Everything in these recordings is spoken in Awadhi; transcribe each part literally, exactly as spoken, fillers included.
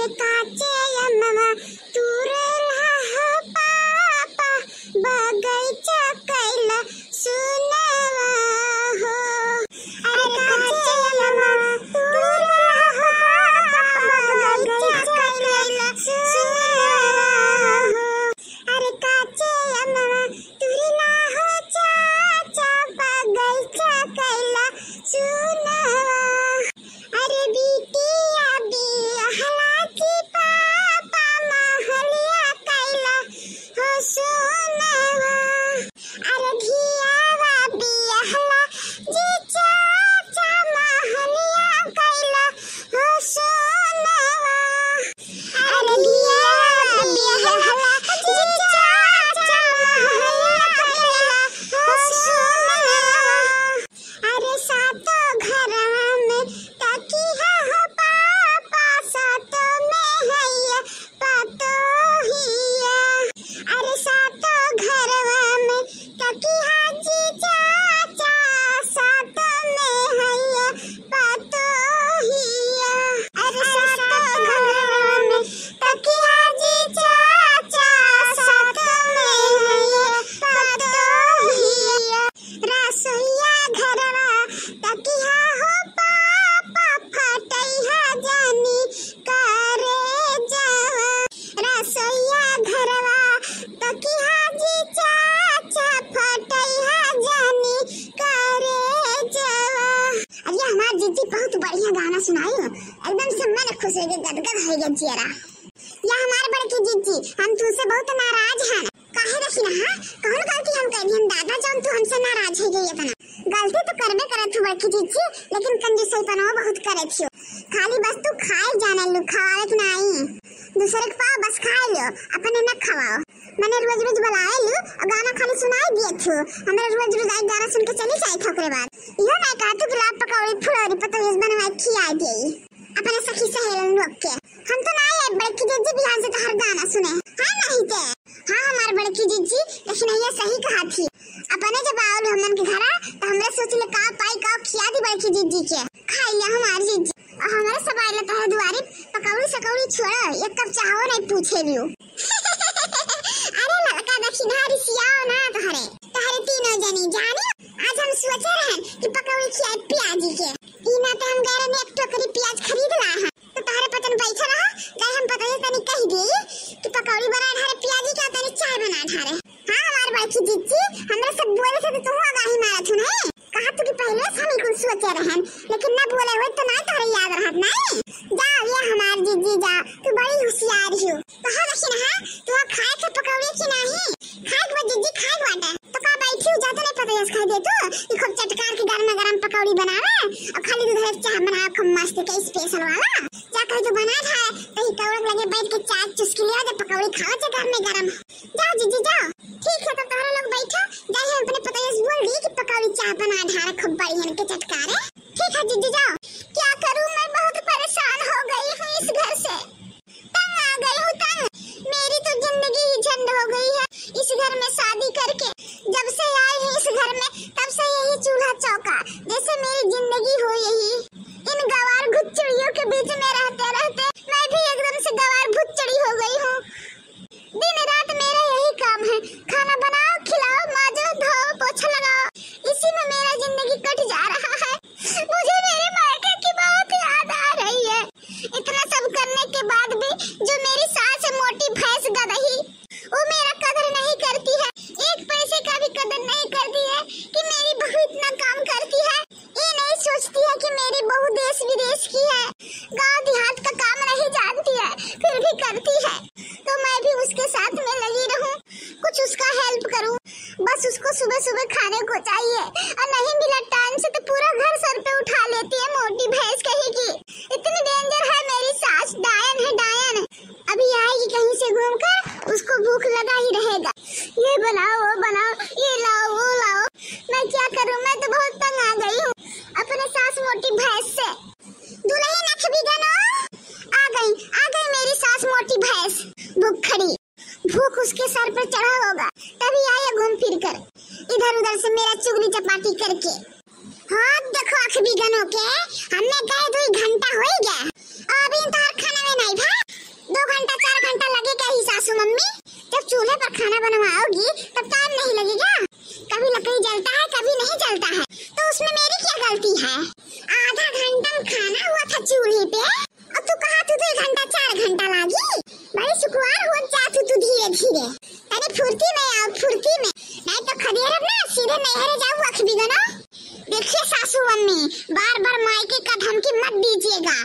काचे अमवा तूरला हो पापा, बगैचा कैला सुनवा हो। अरे काचे अमवा तूरला हो पापा, बगैचा कैला सुनवा हो। अरे काचे अमवा तूरला हो चाचा, बगैचा कैला सुनवा। अरे बिटिया बियहला की पापा, महलिया कैला हो सुनवा। अरे धियावा बियहला जी चाचा, महलिया कैला हो सुनवा। अरे धियावा बियहला जी चाचा, महलिया कैला हो सुनवा। अरे सातो घरवा में तकिया हो पापा, सातो में हैया पतोहिया। अरे सातो घरवा में तकिया जी चाचा, सातो में हैया पतोहिया। अरे सातो घरवा में तकिया जी चाचा, सातो में हैया पतोहिया। रसोइया घरवा तकिया हो पापा, फटैहा जानी करे जवा। रसोइया घरवा तकिया जी चाचा, फटैहा जानी करे जवा। अरे हमार जीजी बहुत बढ़िया गाना सुनाई हो, एकदम से मन खुश हो गया, गदगद हो गया जियरा। या हमार बड़की जीजी, हम तुमसे बहुत नाराज हैं। काहे रखी ना, हाँ? कौन गलती हम कर दिहन दादा, जौन तू हमसे नाराज हो गई इतना? गलती तो करबे करत हो बड़की जीजी, लेकिन कंजूसईपनो बहुत करत हो। खाली बस तू खाए जाने लू, खवावे के नाई। दूसरे के पाओ बस खाए लो, अपने न खवाओ। मने रोज रोज बुलाए लू और गाना खाली सुनाई दिए थू। हमरा रोज रोज आई गाना सुन के चली जाए था ओकरे बाद। इहो नहीं कहा तू कि ला पकौड़ी फुलौरी पतोहिया बनवा के खिया दे अपने सखी सहेलन लोग के। हम तो ना आए बड़की जीजी बिहान से तोहर गाना सुने। हाँ नहीं ते। हाँ हमार बड़की जीजी, लेकिन ये सही कहा थी। अपने जब आओ हमन के घरा तो हमरे सोच ले का पाई का खिया दी बड़की जीजी के। खाई ले हमार जीजी। और हमरे सब आइला तोहरे दुआरी पकौड़ी सकौड़ी छोड़ो, एक कप चाहो नहीं पूछे लियो। अरे ललका दखिनहा रिसियाओ ना तोहरे, तोहरे तीनों जनी जानी। आज हम सोचे रहन कि पकौड़ी खियाए पियाजी के। ई ना तो हम गए रहन एक टोकरी पियाज खरीद ला है। तो तोहरे पचन बैठा रहा, गए हम पतोहिया तनी कह दी कि पकौड़ी बना ढारे पियाजी के तनी चाय बना ढारे। हाँ हमार बड़की जीजी, हमरा सब बोले थे तो तू आगाही मारत हो नहीं। कहा तू कि पहले से हम कुल सोचे रहन, लेकिन ना बोले हुए तो ना तोहरे याद रहत नहीं। जाओ ये हमार जीजी जाओ, तू बड़ी होशियार हो। कहा दखिनहा, तू खाए के पकौड़ी की नहीं? खाए के बा जीजी, खाए के बाटे। तो का बैठी हूँ, जाते नहीं पता यस खाई दे तू, ई खूब चटकार के गरम गरम पकौड़ी बनावे, और खाली दूध एक चाह बनावे खूब मस्त के स्पेशल वाला। जा कहीं तो बना था, कहीं कौड़क लगे बैठ के चाय चुस्की लिया, जब पकौड़ी खाओ जे गरम गरम। जाओ जीजी जाओ। ठीक है, तो तोहरा लोग बैठो, जाए हम अपने पतोहिया से बोल दी कि पकौड़ी चाय बना ढारा खूब बढ़िया के चटकारे। ठीक है जीजी जाओ। क्या करूँ, मैं बहुत परेशान हो गई हूँ इस घर से, तंग आ गई हूँ तंग। मेरी तो जिंदगी ही झंड हो गई है इस घर में शादी करके। जब से आई हूँ इस घर में तब से यही चूल्हा चौका, जैसे मेरी जिंदगी हो यही। इन गवार घुच्चड़ियों के बीच में रहते रहते मैं भी एकदम से गवार भुच्चड़ी हो गई हूँ। दिन रात मेरा यही काम है, खाना बनाओ, खिलाओ, माजो, धोओ, पोछा लगाओ, इसी में मेरा जिंदगी कट जा रहा है। मुझे मेरे मायके की बहुत याद आ रही है। इतना सब करने के बाद भी जो मेरी सास मोटी भैंस गदही, वो मेरा कदर नहीं करती है, एक पैसे का भी कदर नहीं करती है कि मेरी बहू इतना काम करती है। ये नहीं सोचती है कि मेरी बहू देश विदेश की है, गांव देहात का काम नहीं जानती है, फिर भी करती है, तो मैं भी उसके साथ में लगी रहूं, कुछ उसका हेल्प करूं। बस उसको सुबह सुबह खाने को चाहिए, और नहीं मिला टाइम से तो पूरा घर सर पे उठा लेती है मोटी भैंस कहीं की। इतनी डेंजर है मेरी सास, डायन है डायन। अभी आएगी कहीं से घूमकर, उसको भूख लगा ही रहेगा। ये बनाओ, वो बनाओ, ये लाओ, वो लाओ। मैं क्या करूं, मैं तो बहुत तंग आ गई हूँ अपने सास मोटी भैंस से। दुल्हन अख भी गनो, आ गई, आ गई मेरी सास मोटी भैंस। भूख खड़ी, भूख उसके सर पर चढ़ा होगा, तभी आया घूम फिर कर इधर उधर से मेरा चुगली चपाटी करके। हाँ, देखो अख बिगनो के, हमने गए दुई घंटा होई गया, अभी तोहर खाना में नहीं भा। तो मम्मी, जब चूल्हे पर खाना बनवाओगी तब टाइम नहीं लगेगा? कभी लकड़ी जलता है, कभी नहीं जलता है, तो उसमें मेरी क्या गलती है? आधा घंटा में खाना हुआ था चूल्हे पे, और तू कहा तू दो घंटा, चार घंटा लागी। बड़ी सुकुवार हो जा तू, तू धीरे धीरे। तनी फुर्ती में आओ, फुर्ती में, नहीं तो खदेरब ना, सीधे नैहरे जाऊ अख बिगनो। देखिए सासू अम्मी, बार बार मायके का धमकी मत दीजिएगा,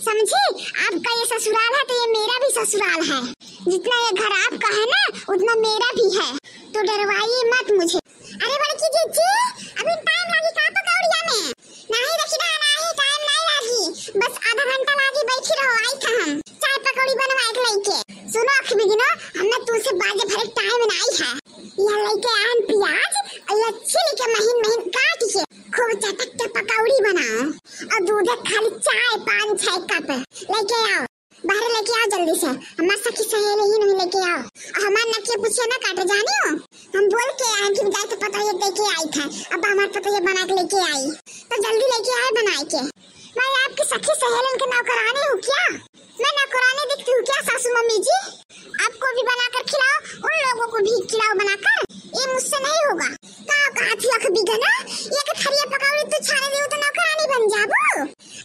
समझी? आपका ये ससुराल है तो ये मेरा भी ससुराल है। जितना ये घर आपका है ना, उतना मेरा भी है, तो डरवाइए मत मुझे। अरे बड़की जीजी, अभी टाइम लागी का पकौड़िया में? नाही रखी ना, नाही, टाइम नाही लागी, बस आधा घंटा लागी, बैठी रहो, आई था हम चाय पकौड़ी बनवाए के लेके। सुनो अख बिगनो, हमने तुमसे बाजे भरे टाइम नाही है। यह लेके आन प्याज, और ये छिल के महीन महीन काट के खूब चटक के पकौड़ी बनाओ, और दूध खाली चाय पाँच छह कप लेके आओ, बाहर लेके आओ जल्दी से। हमार सखी सहेली ही नहीं लेके आओ, और हमार नकिया पुछिया ना काटे जानी हो। हम बोल के आए कि जाए तो पतोहिया दे के आई था, अब हमार पतोहिया बना के लेके आई, तो जल्दी लेके आए बनाए के। मैं आपकी सखी सहेलन के नौकरानी हूँ क्या? मैं नौकरानी दिखती हूँ क्या सासू मम्मी जी? आपको भी बनाकर खिलाओ, उन लोगों को भी खिलाओ बनाकर, ये मुझसे नहीं होगा। का कहा थी अख बिगना, एक थरिया पकौड़ी तू छाने देऊ तो नौकरानी बन जाबू?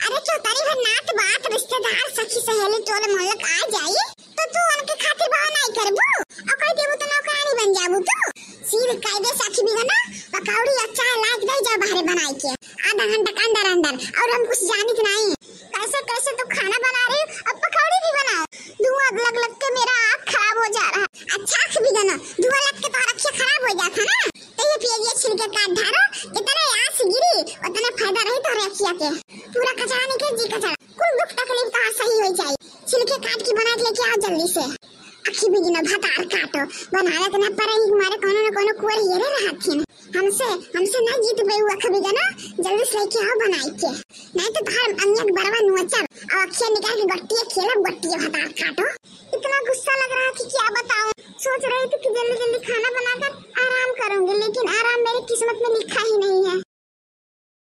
अरे चौतारी भर नात बात रिश्तेदार सखी सहेली टोले मोहल्ला आ जाई तो तू उनके खातिर भाव नहीं करबू और कह देबू तो नौकरानी बन जाबू तू। सीध कायदे से अख बिगना, पकौड़ी अच्छा लाग दे जा बाहरे बनाए के आधा घंटा के अंदर अंदर, और हम कुछ जानित नहीं। कैसे कैसे तो खाना बना रही हो, अब पकौड़ी भी बनाओ। धुआं लग लग के मेरा आँख खराब हो जा रहा है। अच्छा अख बिगना, धुआं लग के तो आँख खराब हो जाता ना, तो ये पियजिया छिलके काट धारो, जितने आँस गिरी उतने फायदा रही तोहरे अखिया के। पूरा कचरा निकल जी कचरा, कुल दुख तकलीफ तो सही हो जाई। छिलके काट के बना के लेके आओ जल्दी से। अखी बिगना भतार काटो, बनावे के ना पड़े ही मारे कोनो न कोनो कुंवर हेरे रहथिन। हमसे, हमसे ना जीत बे अख बिगना, जल्दी से लेके आओ बनाई के, नहीं तो तोहार अनिया के बरवा नोचब और अखिया निकाल के गट्टिया खेलब, गट्टिया भतार काटो। इतना गुस्सा लग रहा था कि क्या बताऊं। सोच रही थी कि जल्दी जल्दी खाना बनाकर आराम करूंगी, लेकिन आराम मेरी किस्मत में लिखा ही नहीं।